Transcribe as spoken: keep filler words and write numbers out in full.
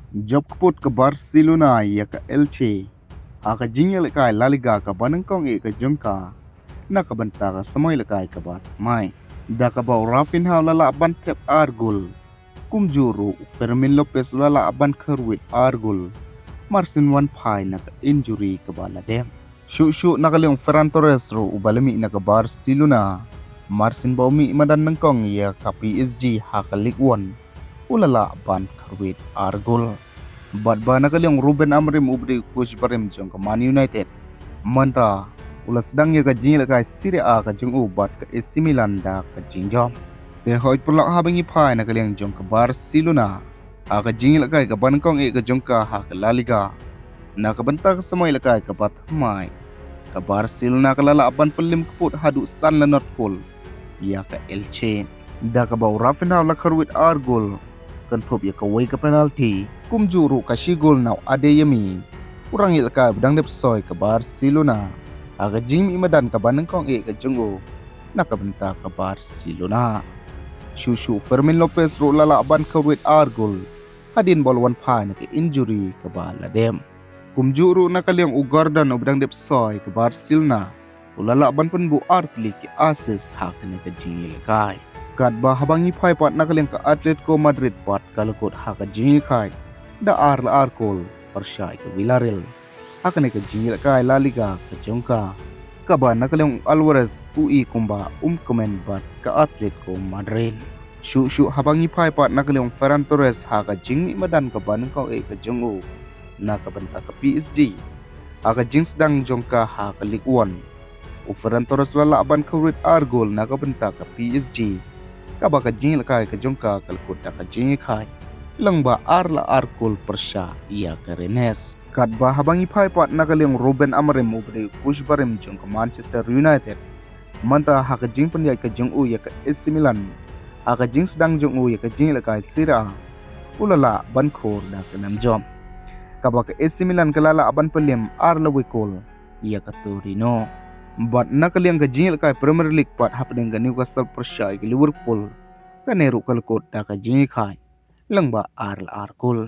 Jop kput ka Barcelona ïa ka Elche ha ka jingïalehkai La Liga kaba nyngkong eh ka jong ka na ka bynta ka samoi lehkai kaba thymmai, da kaba u Raphinha u la lah ban thep ar gol. Kumjuh ruh u Fermin Lopez u la lah ban kyrwit ar gol mar shen wan phai na ka injury kaba la dem. Shuh shuh na ka liang u Ferran Torres ruh uba la mih na ka Barcelona mar shen ba u mih madan nyngkong ïa ka P S G ha ka Ligue One, u la lah ban kyrwit ar gol. Bad ba na ka liang u Ruben Amorim uba dei u coach barim jong ka Man United, mynta u la sdang ïa ka jingïalehkai Serie A ka jong u bad ka A C Milan da ka jingjop. Te hoi paralok, haba ngi phai na ka liang jong ka Barcelona ha ka jingïalehkai kaba nyngkong eh ka jong ka ha ka La Liga na ka bynta ka samoi lehkai kaba thymmai, ka Barcelona ka la lah ban pynlem kput haduh san la nod kol ïa ka Elche, da kaba u Raphinha u la kyrwit ar gol, kynthup ïa kawei ka penalty. Kumjuh ruh ka shi gol na u Adeyemi, u rangïalehkai ba dang dep soi ka Barcelona ha ka jingmih madan kaba nyngkong eh ka jong u na ka bynta ka Barcelona. Shuh shuh u Fermin Lopez ruh u la lah ban kyrwit ar gol hadien ba u la wan phai na ka injury kaba la dem. Kumjuh ruh na ka liang u Gordon uba dang dep soi ka Barcelona, u la lah ban pynbuh ar tylli ki assist ha kane ka jingïalehkai. Katba haba ngi phai pat na ka liang ka Atletico Madrid pat ka la kut ha ka jingïalehkai da ar la ar kol pyrshah ïa ka Villarreal ha kane ka jingïalehkai La Liga ka jong ka, kaba na ka liang u Alvarez u i kumba um kmen bad ka Atletico Madrid. Shuh shuh haba ngi phai pat na ka liang u Ferran Torres ha ka jingmih madan kaba nyngkong eh ka jong u na ka bynta ka P S G ha ka jingsdang jong ka ha ka Ligue One, u Ferran Torres u la lah ban kyrwit ar gol na ka bynta ka P S G, kaba ka jingïalehkai ka jong ka ka la kut da ka jingïalehkai lyngba ar la ar kol pyrshah ïa ka Rennes. Katba haba ngi phai pat na ka liang u Ruben Amorim uba dei u coach barim jong ka Manchester United, mynta ha ka jingpynïaid ka jong u ïa ka A C Milan ha ka jingsdang jong u ïa ka jingïalehkai Serie A, u la lah ban khur da ka nam jop, kaba ka A C Milan ka la lah ban pynlem ar la wei kol ïa ka Torino. Bad na ka liang ka jingïalehkai Premier League pat, hapdeng ka Newcastle pyrshah ïa ka Liverpool, kane ruh ka la kut da ka jingïalehkai lyngba ar la ar kol.